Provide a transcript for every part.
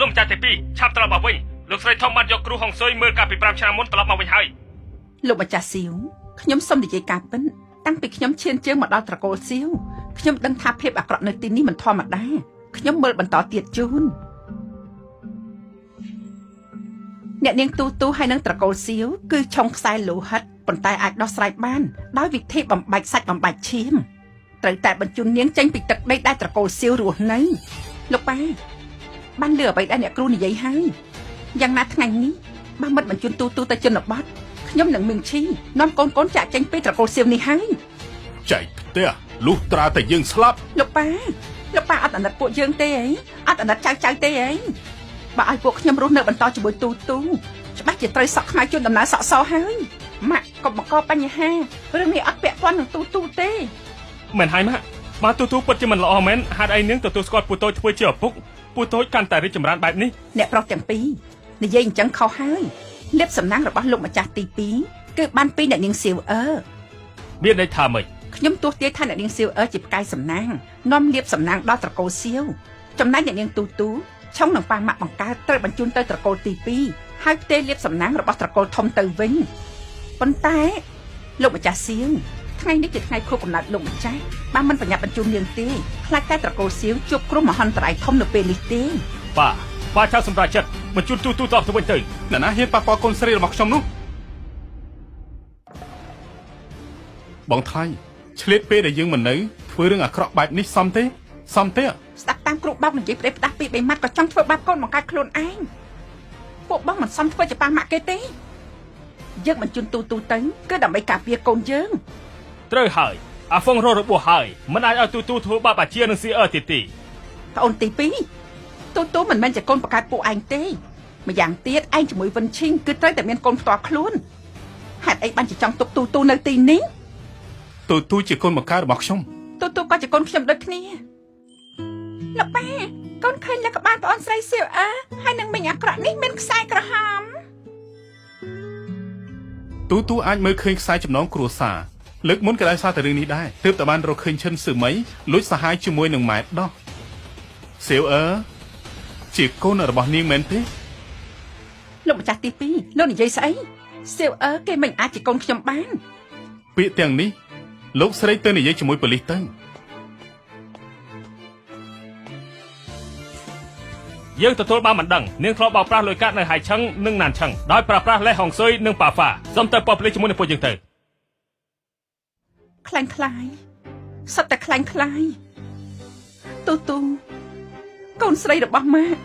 លោកម្ចាស់ទី2ឆាប់ត្រឡប់មកវិញលោកស្រីធំបានយកគ្រូហុងស៊ុយមើលកាលពី5ឆ្នាំមុនត្រឡប់មកវិញហើយ លោកម្ចាស់សៀវខ្ញុំសូមនិយាយការពិតតាំងពីខ្ញុំឈានជើងមកដល់ត្រកូលសៀវខ្ញុំដឹងថាភាពអាក្រក់នៅទីនេះមិនធម្មតាខ្ញុំមើលបន្តទៀតជូនអ្នកនាងទូទូហើយនឹងត្រកូលសៀវគឺឆុងខ្សែលោហិតប៉ុន្តែអាចដោះស្រាយបានដោយវិធីបំបាច់សាច់បំបាច់ឈាមត្រូវតែបញ្ជូននាងចេញពីទឹកដីដែលត្រកូលសៀវរស់នៅលោកប៉ាបានលឺអ្វីដែលអ្នកគ្រូនិយាយហើយយ៉ាងណាថ្ងៃនេះបើមិនបញ្ជូនទូទូទៅជនបទខ្ញុំនឹងមៀងឈីនាំកូនចាក់ចេញពីត្រកូលសៀវនេះហើយ ចែកផ្ទះលុះត្រាតែយើងស្លាប់ លោកប៉ាលោកប៉ាអត់អាណិតពួកយើងទេអីអត់អាណិតចៅចៅទេអីបើឲ្យពួកខ្ញុំរស់នៅបន្តជាមួយទូទូច្បាស់ជាត្រូវសក់ខ្មៅជូនដំណើរសក់សហើយម៉ាក់កុំបង្កបញ្ហារឿងនេះអត់ពាក់ព័ន្ធនឹងទូទូទេ មែនហើយម៉ាក់បើទូទូពិតជាមិនល្អមែនហេតុអីនាងទទួលស្គាល់ពូតូចធ្វើជាឪពុកពូតូចកាន់តែរីកចម្រើនបែបនេះ អ្នកប្រុសទាំងពីរនិយាយអញ្ចឹងខុសហើយលៀបសំណាងរបស់លោកម្ចាស់ទី2គឺបានពីអ្នកនាងសៀវអឺ មានន័យថាម៉េច ខ្ញុំទស្សទាយថាអ្នកនាងសៀវអឺជាផ្កាយសំណាងនាំលៀបសំណាងដល់ត្រកូលសៀវចំណែកអ្នកនាងទូទូឆុងនឹងប៉ាម៉ាក់បង្កើតត្រូវបញ្ជូនទៅត្រកូលទី2ហើយផ្ទេរលៀបសំណាងរបស់ត្រកូលធំទៅវិញប៉ុន្តែលោកម្ចាស់សៀវថ្ងៃនេះជាថ្ងៃខួបកំណើតលោកម្ចាស់បើមិនប្រញាប់បញ្ជូននាងទេខ្លាចតែត្រកូលសៀវជួបគ្រោះមហន្តរាយធំនៅពេលនេះទេ ប៉ាប៉ាឆាប់សម្រេចចិត្តបញ្ជូនទូទូតបទៅវិញទៅ អ្នកណាហ៊ានប៉ះពាល់កូនស្រីរបស់ខ្ញុំនោះបងថ្លៃឆ្លៀតពេលដែលយើងមិននៅធ្វើរឿងអាក្រក់បែបនេះសមទេសមទេ ស្ដាប់តាមគ្រូបោកនិយាយផ្ដេសផ្ដាស់ពីបីម៉ាត់ក៏ចង់ធ្វើបាបកូនបង្កើតខ្លួនឯងពួកបងមិនសមធ្វើជាប៉ាម៉ាក់គេទេយើងបញ្ជូនទូទូទៅគឺដើម្បីការពារកូនយើង ត្រូវហើយអាហ្វុងរករបួសហើយមិនអាចឲ្យទូទូធ្វើបាបអាជានិងស៊ីអឺទៀតទេ ប្អូនទី2ទូទូមិនមែនជាកូនបង្កើតពួកឯងទេម្យ៉ាងទៀតឯងជាមួយវិនឈីងគឺត្រូវតែមានកូនផ្ទាល់ខ្លួនហេតុអីបានជាចង់ទុកទូទូនៅទីនេះ ទូទូជាកូនបង្កើតរបស់ខ្ញុំ ទូទូក៏ជាកូនខ្ញុំដូចគ្នាលោកប៉ាកូនឃើញលើក្បាលប្អូនស្រីសៀវអើហើយនឹងមីងអាក្រក់នេះមានខ្សែក្រហម ទូទូអាចមើលឃើញខ្សែចំណងគ្រួសារលើកមុនក៏ដោយសារតែរឿងនេះដែរទើបតែបានរកឃើញឈិនសឺមីលួចសាហាយជាមួយនឹងម៉ែដោះសៀវអឺជាកូនរបស់នាងមែនទេ លោកម្ចាស់ទី2លោកនិយាយស្អីសៀវអើគេមិនអាចជាកូនខ្ញុំបាន ពាក្យទាំងនេះលោកស្រីទៅនិយាយជាមួយប៉ូលីសទៅ យើងទទួលបានមិនដឹងនាងធ្លាប់បោកប្រាស់លុយកាក់នៅហៃឆឹងនិងណានឆឹងដោយប្រើប្រាស់លេសហុងស៊ុយនិងប៉ាហ្វាសូមទៅប៉ុស្តិ៍ប៉ូលីសជាមួយនឹងពួកយើងទៅ ខ្លាញ់ខ្លាយសុទ្ធតែខ្លាញ់ខ្លាយទូទូកូនស្រីរបស់ម៉ាក់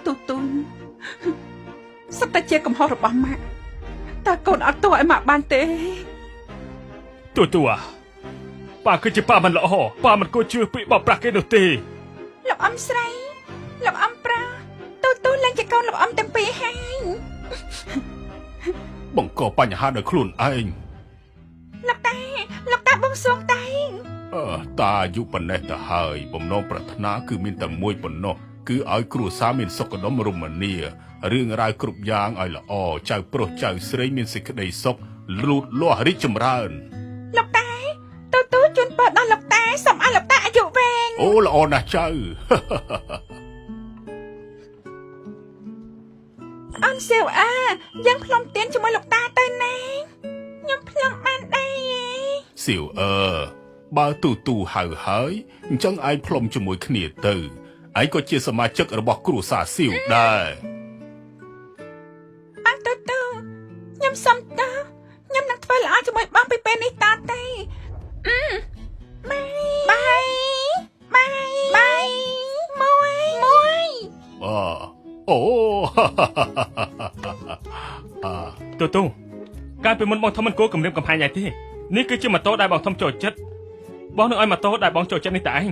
ទូទូសុទ្ធតែជាកំហុសរបស់ម៉ាក់តើកូនអត់ទោសឲ្យម៉ាក់បានទេ ទូទូអាប៉ាគឺជាប៉ាមិនល្អប៉ាមិនគួរជឿពាក្យបោកប្រាស់គេនោះទេ លោកអ៊ំស្រីលោកអ៊ំប្រុសទូទូឡើងជាកូនលោកអ៊ំទាំងពីរហើយ បង្កបញ្ហាដោយខ្លួនឯង លោកតាលោកតាបងសួងតែង អឺតាអាយុប៉ុណ្ណេះទៅហើយបំណងប្រាថ្នាគឺមានតែមួយប៉ុណ្ណោះគឺឲ្យគ្រួសារមានសុខដុមរមនារឿងរ៉ាវគ្រប់យ៉ាងឲ្យល្អចៅប្រុសចៅស្រីមានសេចក្តីសុខលូតលាស់រីកចម្រើន លោកតាទូទូជូនពរដល់លោកតាសូមឲ្យលោកតាអាយុវែង អូល្អណាស់ចៅ អូនសៀវអើយើងផ្លុំទៀនជាមួយលោកតាទៅណាខ្ញុំផ្លុំបានដែរ សៀវអឺបើទូទូហៅហើយអញ្ចឹងឯងផ្លុំជាមួយគ្នាទៅឯងក៏ជាសមាជិករបស់គ្រួសារសៀវដែរ អត់ទូទូខ្ញុំសុំតោះខ្ញុំនឹងធ្វើល្អជាមួយបងពីពេលនេះតទៅអឺបាយបាយបាយបាយមួយមួយ អអូ អ ទូទូកាលពីមុនបងធំមិនគួរគំរាមកំហែងឯងទេនេះគឺជាម៉ូតូដែលបងធំចូលចិត្តបងនឹងឲ្យម៉ូតូដែលបងចូលចិត្តនេះតែឯង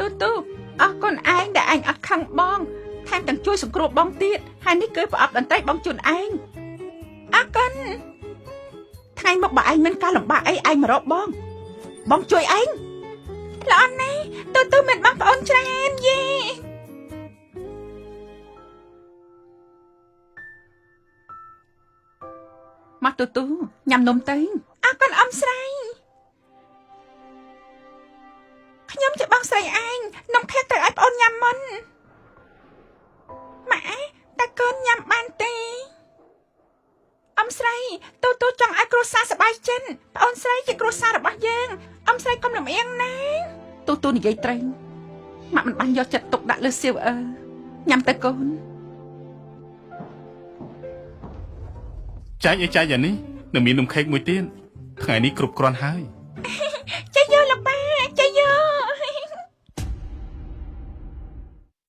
ទូទូអរគុណឯងដែលឯងអត់ខឹងបងថែមទាំងជួយសង្គ្រោះបងទៀតហើយនេះគឺប្រអប់តន្ត្រីបងជូនឯងអរគុណថ្ងៃមកបើឯងមានការលំបាកអីឯងមករកបងបងជួយឯងល្អណាស់ទូទូមានបងប្អូនច្រើនយេមកទូទូញ៉ាំនំទៅអរគុណអ៊ំស្រី ខ្ញុំជាបងស្រីឯងនំខេកត្រូវឲ្យប្អូនញ៉ាំមុនម៉ាក់តើកូនញ៉ាំបានទេអ៊ំស្រីទូទូចង់ឲ្យគ្រួសារសប្បាយចិត្តប្អូនស្រីជាគ្រួសាររបស់យើងអ៊ំស្រីកុំលំអៀងណាទូទូនិយាយត្រូវម៉ាក់មិនបានយកចិត្តទុកដាក់លើសៀវអើញ៉ាំទៅកូន ចែកអីចែកយ៉ាងនេះនៅមាននំខេកមួយទៀតថ្ងៃនេះគ្រប់គ្រាន់ហើយ